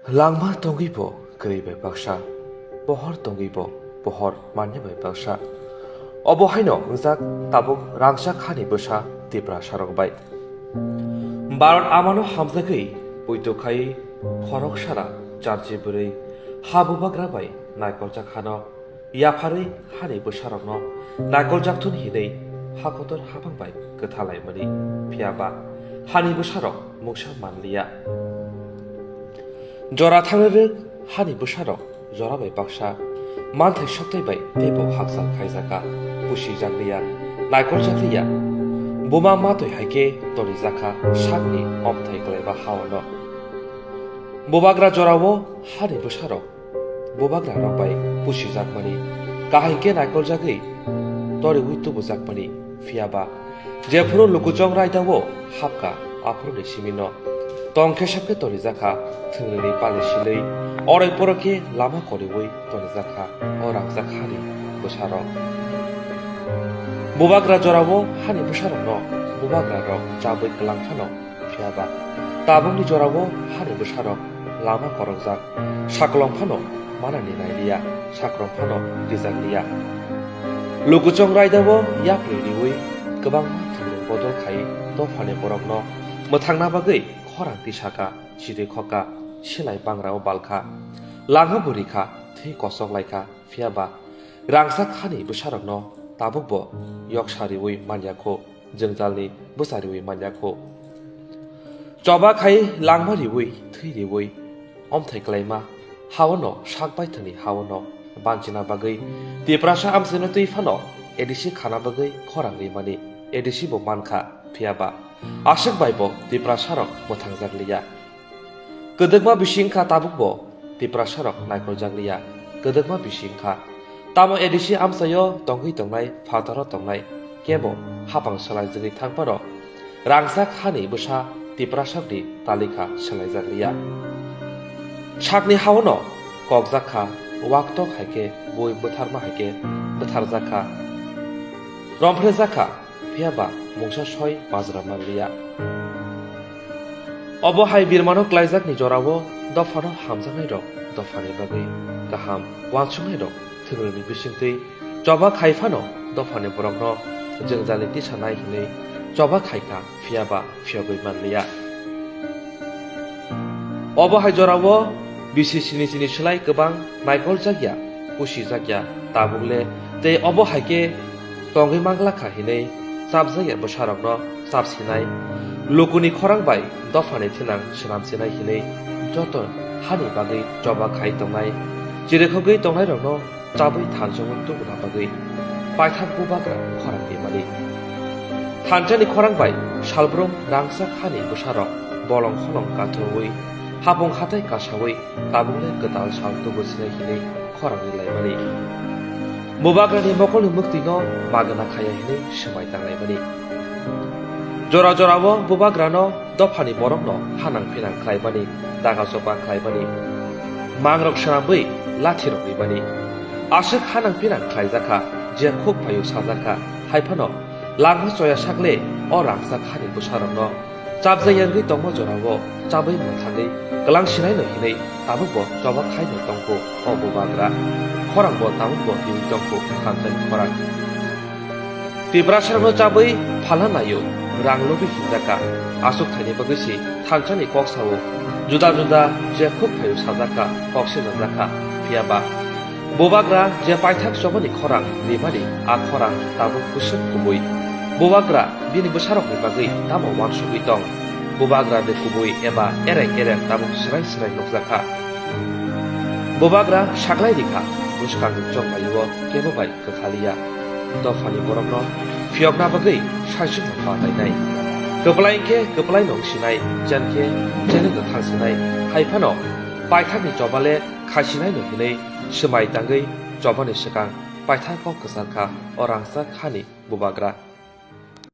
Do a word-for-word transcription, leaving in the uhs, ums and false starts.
Langma tongwi bo kwrwi bai baksa, pohor tongwi bo pohor manya bai baksa. Obo haino wngjak tabuk rangchak hani bwsa Tiprasarok bai. Bharat amano hamjagwi poito khai khorok sara charchi bwrwi ha bubagra bai naikoljak hano yapharwi hani bwsarokno naikoljak thun hinwi ha kotor habang bai kwthalaimani, phiya ba hani bwsarok mungsa manliya. Jora thangwi rwk hani bwsarok jora bai baksa manthai sokthai bai teibo hakchal khaijakha, pusijakliya, naikoljakliya. Buma matwi hai khe tonijakha sakni omthai kwlaiba haono. Bubagra jorao hani bwsarok bubagra rok bai pusijakmani, kahai khe naikoljagwi toriwi tubujakmani, phiya ba jephuru lukuchong raidao hapkha, aphuruni simino tong khe sap khe tonijakha, thwngrini pali silwi oroi poro khe lama koriwi tonijakha o rangchak hani bwsarok. Bubagra jorao hani bwsarokno bubagra rok chabwi kwlang phano, phiya ba tabukni jorao hani bwsarok lama korokjak, sakolom phano manani nailiya, sakolom phano rijakliya. Lukuchong raidao yapri riwi kwbangma thwngwi bodol khai dophani borokno mwthangna bagwi khorang tisaka, chiri khoka, silai bangrao balkha, langma bo rikha, thwi kosok laikha, phiya ba rangchak hani bwsarokno tabukbo yoksa riwi manya kho, jwngjalni bwsa riwi manya kho. Choba khai langma riwi, thwi riwi, omthai kwlaima haono, sak baithangni haono banchina bagwi Tiprasa amchaino twi phano A D C khana bagwi khorang rimani A D C bo mankha, phiya ba aswk bai bo Tiprasarok mwthangjakliya. Kwdwkma bisi wngkha tabukbo Tiprasarok naikoljakliya, kwdwkma bisi wngkha. Tamo A D C amchaio tongwi tongnai, phataro tongnai, kebo hapang swlaijagwi thangphano rangchak hani bwsa Tiprasarokni talikha swlaijakliya. Sakni haono kokjakha, waktok hai khe bui bwtharma hai khe bwtharjakha, romphrejakha, phiya ba mungsa soi majra manliya. Obo hai birmano klaijakni jorao dophano hamjaknairok dophani bagwi kaham uansuknairok thwngwrwngni bisingtwi choba khai phano dophani borokno jwngjalni tisanai hinwi choba khaikha, phiya ba phiyogwi manliya. Obo hai jorao bisi sini sini slai kwbang naikoljakya, pusijakya, tabuk le tei obo hai khe tongwi manglakha hinwi chapjakya bwsarokno chapsinai, lukuni khorang bai dophani thinang swnamsinai hinwi joto hani bagwi choba khai tongnai, chirikhogwi tongnairokno chabwi thansa-o tubuna bagwi paithak bubagra khorang rimani. Thansa-ni khorang bai salbrum rangchak hani bwsarok bolong kholong kathowi hapung hatai kasawi tabukle kwtal sal tubu sinai hinwi khorang rilaimani. Bubagrani mokolni mwktwino magwna khaya hinwi swmai tanglaimani. Jora jorao bubagrano dophani borokno hanang phinang khlaimani, daga choba khlaimani, mangrok swnamwi lathirok rimani. Aswk hanang phinang khlaijakha, je khuk phaio sajakha, hai phano langma choya sakle o rangchak hani bwsarokno chapjak yarwgwi tongma jorao chabwi mwthangwi kwlang sinaino hinwi tabukbo choba khaino tongkho o bubagra. Khorangbo tabukbo riwi tongkho thansa-ni khorang. Tiprasarokno chabwi phalna naio, rang lobwi hinjakha. Aswk thaini bagwi se thansani kok sao, juda juda je khuk phaio sajakha, kok se najakha. Phiya ba bubagra je paithak chobani khorang rimani, a khorang tabuk bwswk kubui. Bubagra bini bwsarokni bagwi tamo uansugwi tong? Bubagra de kubui eba ereng ereng tabuk swrai swrai nukjakha. Bubagra saklai rikha, bwskangni chongpaio kebo bai kwthaliya. Dophani borokno phiyokna bagwi saisukma patainai. Kwplai khe kwplai nong sinai, chen khe chen no thang sinai. Hai phano paithakni chobale khasinai no hinwi swmai tangwi chobani swkang paithak kok kwchar kha o rangchak hani bubagra.